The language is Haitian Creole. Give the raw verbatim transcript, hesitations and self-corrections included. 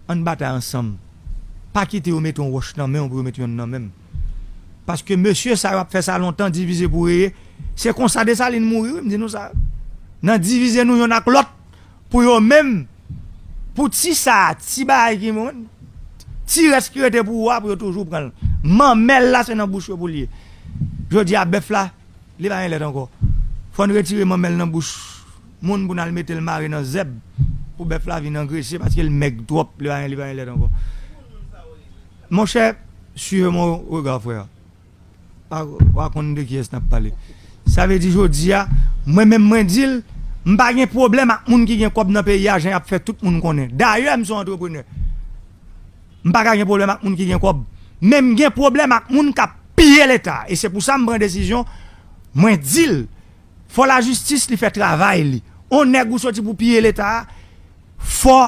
Ann batay ansanm. Pa kite yo mete yon wòch nan men w pou yo mete yonn nan men m. Paske mesye sa yo ap fè sa lontan, divize pou reye. Se konsa Desalin mouri, wi, m di nou sa. Nan divize nou yonn ak lòt, pou yo menm, pou ti sa, ti bagay ki moun, ti rès ki rete pou ou a, pou yo toujou pran l. Manmèl la, se nan bouch yo pou l ye. Jodi a, bèf la, li pa gen lèt ankò. Fò n retire manmèl nan bouch moun pou n al mete l mare nan zèb pou bèf la vin angrese paske l mèg twòp, li pa gen, li pa gen lèt ankò. Monchè, suivez mon regard, frère. Pa, pa konn de kiyès n ap pale. Sa vle di jodi a, mwen menm mwen di l, m pa gen pwoblèm ak moun ki gen kòb nan peyi a, jan y ap fè tout moun konnen. Dayè, m se yon antreprenè. M pa ka gen pwoblèm ak moun ki gen kòb. Men m gen pwoblèm ak moun k ap piye Leta. E se pou sa m pran desizyon, mwen di l, fò lajistis li fè travay li. On nèg ou soti pou piye Leta a, fò